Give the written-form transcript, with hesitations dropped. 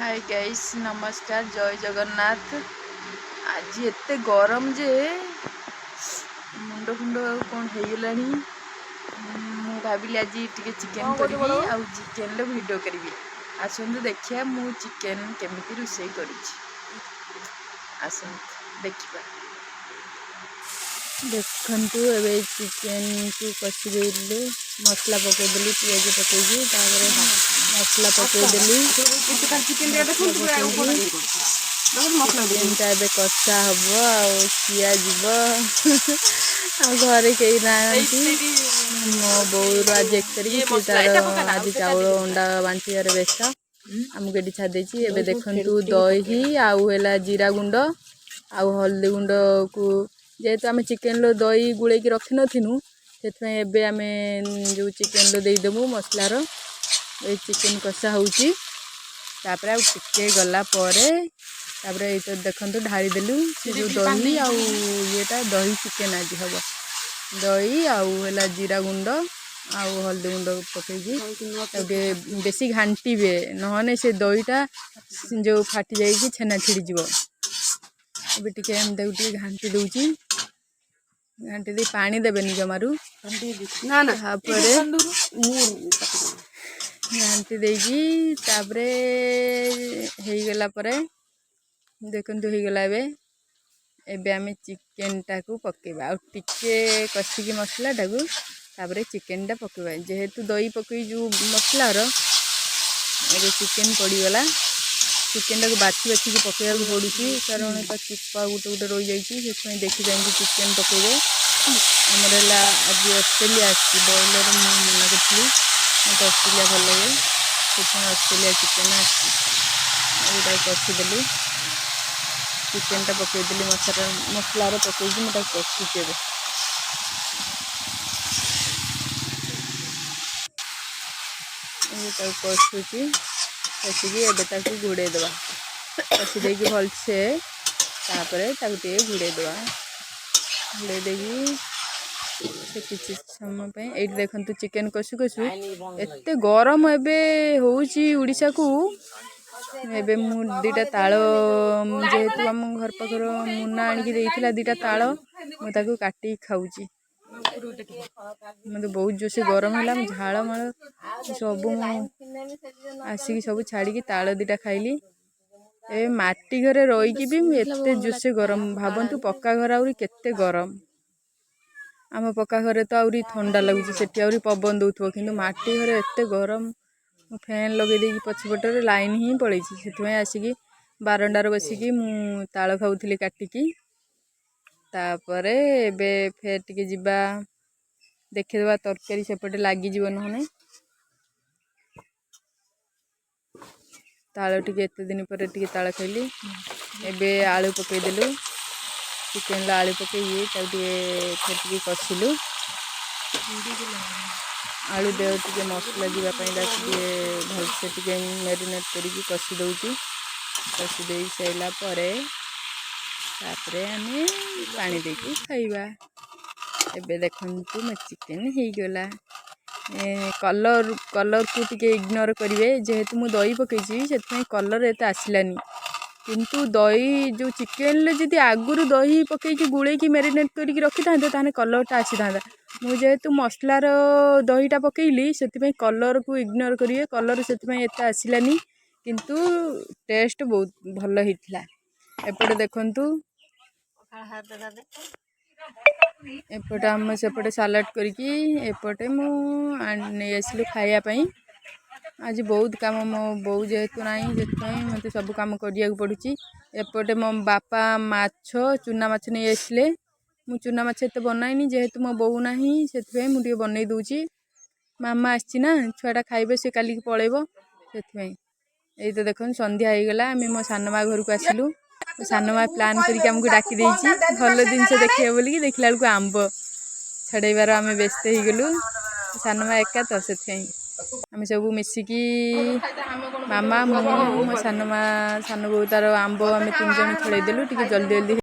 High guys, ନମସ୍କାର, ଜୟ ଜଗନ୍ନାଥ। ଆଜି ଏତେ ଗରମ ଯେ ମୁଣ୍ଡ ଫୁଣ୍ଡ ଆଉ କ'ଣ ହେଇଗଲାଣି। ମୁଁ ଭାବିଲି ଆଜି ଟିକେ ଚିକେନ୍ କରିବି ଆଉ ଚିକେନ୍ର ଭିଡ଼ିଓ କରିବି। ଆସନ୍ତୁ ଦେଖିବା ମୁଁ ଚିକେନ୍ କେମିତି ରୋଷେଇ କରୁଛି। ଆସନ୍ତୁ ଦେଖିବା। ଦେଖନ୍ତୁ, ଏବେ ଚିକେନ୍କୁ କଷି ଦେଇଥିଲି, ମସଲା ପକାଇଦେଲି, ପିଆଜ ପକାଇକି ତାପରେ ମସଲା ପକାଇଦେଲି। ଚିକେନ୍ଟା ଏବେ କଷା ହବ ଆଉ ଖିଆଯିବ। ଆଉ ଘରେ କେହି ନାହାନ୍ତି। ମୋ ବୋଉର ଆଜି 1 ତାରିଖ, ସିଏ ତାର ଆଜି ଚାଉଳ ଅଣ୍ଡା ବାଣ୍ଟିବାରେ ବ୍ୟସ୍ତ, ଆମକୁ ଏଠି ଛାଡ଼ି ଦେଇଛି। ଏବେ ଦେଖନ୍ତୁ, ଦହି ଆଉ ହେଲା ଜିରା ଗୁଣ୍ଡ ଆଉ ହଳଦୀ ଗୁଣ୍ଡକୁ, ଯେହେତୁ ଆମେ ଚିକେନ୍ର ଦହି ଗୋଳେଇକି ରଖିନଥିନୁ, ସେଥିପାଇଁ ଏବେ ଆମେ ଯେଉଁ ଚିକେନ୍ର ଦେଇଦେବୁ ମସଲାର। ଏଇ ଚିକେନ୍ କଷା ହେଉଛି। ତାପରେ ଆଉ ଟିକେ ଗଲା ପରେ ତାପରେ ଏଇ ତ ଦେଖନ୍ତୁ, ଢାଳିଦେଲୁ ସେ ଯେଉଁ ଦହି ଆଉ ଇଏଟା। ଦହି ଚିକେନ୍ ଆଜି ହେବ। ଦହି ଆଉ ହେଲା ଜିରା ଗୁଣ୍ଡ ଆଉ ହଳଦୀ ଗୁଣ୍ଡ ପକେଇକି ତାକୁ ଟିକେ ବେଶୀ ଘାଣ୍ଟିବେ, ନହେଲେ ସେ ଦହିଟା ଯେଉଁ ଫାଟି ଯାଇକି ଛେନା ଛିଡ଼ିଯିବ। ଏବେ ଟିକେ ଆମେ ତାକୁ ଟିକେ ଘାଣ୍ଟି ଦେଉଛି। ଘାଣ୍ଟି ଦେଇ ପାଣି ଦେବେନି ଜମାରୁ। ନା ନା। ତାପରେ ଘାଣ୍ଟି ଦେଇକି ତାପରେ ହେଇଗଲା ପରେ ଦେଖନ୍ତୁ, ହେଇଗଲା ଏବେ। ଏବେ ଆମେ ଚିକେନଟାକୁ ପକେଇବା ଆଉ ଟିକେ କଷିକି ମସଲାଟାକୁ, ତାପରେ ଚିକେନଟା ପକେଇବା। ଯେହେତୁ ଦହି ପକେଇ ଯେଉଁ ମସଲାର, ଏବେ ଚିକେନ ପଡ଼ିଗଲା। ଚିକେନଟାକୁ ବାଛି ବାଛିକି ପକେଇବାକୁ ପଡ଼ୁଛି, କାରଣ ତା ଚୋପା ଗୋଟେ ଗୋଟେ ରହିଯାଇଛି। ସେଥିପାଇଁ ଦେଖି ଚାହିଁକି ଚିକେନ ପକେଇବେ। ଆମର ହେଲା ଆଜି ଅଷ୍ଟ୍ରେଲିଆ ଆସିଛି, ବ୍ରଏଲର ମୁଁ ମନା କରିଥିଲି। ମୋତେ ଅଷ୍ଟ୍ରେଲିଆ ଭଲ ଲାଗେ, ସେଥିପାଇଁ ଅଷ୍ଟ୍ରେଲିଆ ଚିକେନ ଆସିଛି। ଏବେ ତାକୁ କଷିଦେଲି, ଚିକେନଟା ପକେଇଦେଲି, ମସଲା ମସଲାରେ ପକେଇକି ମୁଁ ତାକୁ କଷୁଛି ଏବେ। ଏବେ ତାକୁ କଷୁଛି। କଷିକି ଏବେ ତାକୁ ଘୋଡ଼େଇ ଦେବା। କଷି ଦେଇକି ଭଲସେ ତାପରେ ତାକୁ ଟିକେ ଘୋଡ଼େଇ ଦେବା। ଘୋଡ଼େଇ ଦେଇକି ସେ କିଛି ସମୟ ପାଇଁ। ଏଇଠି ଦେଖନ୍ତୁ, ଚିକେନ୍ କଷୁ କଷୁ ଏତେ ଗରମ ଏବେ ହେଉଛି ଓଡ଼ିଶାକୁ। ଏବେ ମୁଁ ଦୁଇଟା ତାଳ, ଯେହେତୁ ଆମ ଘର ପାଖର ମୁନା ଆଣିକି ଦେଇଥିଲା ଦୁଇଟା ତାଳ, ମୁଁ ତାକୁ କାଟିକି ଖାଉଛି। ମୋତେ ବହୁତ ଜୋରସେ ଗରମ ହେଲା। ମୁଁ ଝାଳ ମାଳ ସବୁ ମୁଁ ଆସିକି ସବୁ ଛାଡ଼ିକି ତାଳ ଦୁଇଟା ଖାଇଲି। ଏବେ ମାଟି ଘରେ ରହିକି ବି ମୁଁ ଏତେ ଜୋରସେ ଗରମ, ଭାବନ୍ତୁ ପକ୍କା ଘର ଆହୁରି କେତେ ଗରମ। ଆମ ପକ୍କା ଘରେ ତ ଆହୁରି ଥଣ୍ଡା ଲାଗୁଛି, ସେଠି ଆହୁରି ପବନ ଦେଉଥିବ, କିନ୍ତୁ ମାଟି ଘରେ ଏତେ ଗରମ। ମୁଁ ଫ୍ୟାନ୍ ଲଗେଇ ଦେଇକି ପଛପଟରେ, ଲାଇନ୍ ହିଁ ପଳେଇଛି। ସେଥିପାଇଁ ଆସିକି ବାରଣ୍ଡାରେ ବସିକି ମୁଁ ତାଳ ଖାଉଥିଲି କାଟିକି। ତାପରେ ଏବେ ଫେର ଟିକେ ଯିବା, ଦେଖିଦେବା ତରକାରୀ ସେପଟେ ଲାଗିଯିବ ନହେଲେ। ତାଳ ଟିକେ ଏତେ ଦିନ ପରେ ଟିକେ ତାଳ ଖାଇଲି। ଏବେ ଆଳୁ ପକେଇଦେଲୁ। ଚିକେନ୍ର ଆଳୁ ପକେଇକି ତାକୁ ଟିକେ ଫେର ଟିକେ କଷିଲୁ। ଆଳୁ ଦେହ ଟିକେ ମସଲା ଯିବା ପାଇଁ ତାକୁ ଟିକେ ଭଲସେ ଟିକେ ମ୍ୟାରିନେଟ୍ କରିକି କଷି ଦେଉଛି। କଷି ଦେଇ ସାରିଲା ପରେ ତାପରେ ଆମେ ପାଣି ଦେଇକି ଖାଇବା। ଏବେ ଦେଖନ୍ତୁ, ମୋ ଚିକେନ୍ ହେଇଗଲା। କଲର୍କୁ ଟିକେ ଇଗ୍ନୋର କରିବେ, ଯେହେତୁ ମୁଁ ଦହି ପକେଇଛି, ସେଥିପାଇଁ କଲର୍ ଏତେ ଆସିଲାନି। କିନ୍ତୁ ଦହି ଯେଉଁ ଚିକେନ୍ରେ ଯଦି ଆଗରୁ ଦହି ପକେଇକି ଗୋଳେଇକି ମ୍ୟାରିନେଟ୍ କରିକି ରଖିଥାନ୍ତେ, ତାହେଲେ କଲର୍ଟା ଆସିଥାନ୍ତା। ମୁଁ ଯେହେତୁ ମସଲାର ଦହିଟା ପକେଇଲି, ସେଥିପାଇଁ କଲର୍କୁ ଇଗ୍ନୋର କରିବେ। କଲର୍ ସେଥିପାଇଁ ଏତେ ଆସିଲାନି, କିନ୍ତୁ ଟେଷ୍ଟ ବହୁତ ଭଲ ହେଇଥିଲା। ଏପଟେ ଦେଖନ୍ତୁ, ଏପଟେ ଆମେ ସେପଟେ ସାଲାଡ଼ କରିକି ଏପଟେ ମୁଁ ନେଇ ଆସିଲୁ ଖାଇବା ପାଇଁ। ଆଜି ବହୁତ କାମ, ମୋ ବୋଉ ଯେହେତୁ ନାହିଁ, ସେଥିପାଇଁ ମୋତେ ସବୁ କାମ କରିବାକୁ ପଡ଼ୁଛି। ଏପଟେ ମୋ ବାପା ମାଛ, ଚୁନା ମାଛ ନେଇ ଆସିଲେ। ମୁଁ ଚୁନା ମାଛ ଏତେ ବନାଇନି, ଯେହେତୁ ମୋ ବୋଉ ନାହିଁ, ସେଥିପାଇଁ ମୁଁ ଟିକେ ବନେଇ ଦେଉଛି। ମାମା ଆସିଛି ନା, ଛୁଆଟା ଖାଇବେ, ସେ କାଲିକି ପଳେଇବ, ସେଥିପାଇଁ। ଏଇ ତ ଦେଖନ୍ତୁ, ସନ୍ଧ୍ୟା ହେଇଗଲା। ଆମେ ମୋ ସାନ ମା ଘରକୁ ଆସିଲୁ। ମୋ ସାନ ମା ପ୍ଲାନ୍ କରିକି ଆମକୁ ଡାକି ଦେଇଛି ଭଲ ଜିନିଷ ଦେଖିବ ବୋଲିକି। ଦେଖିଲା ବେଳକୁ ଆମ୍ବ ଛଡ଼େଇବାର ଆମେ ବ୍ୟସ୍ତ ହେଇଗଲୁ। ସାନ ମା ଏକା ତ, ସେଥିପାଇଁ ଆମେ ସବୁ ମିଶିକି, ମାମା, ମୁଁ, ମୋ ସାନ ମା, ସାନ ବୋଉ ତାର ଆମ୍ବ, ଆମେ ତିନି ଜଣ ଛଡ଼େଇ ଦେଲୁ ଟିକେ ଜଲ୍ଦି ଜଲ୍ଦି।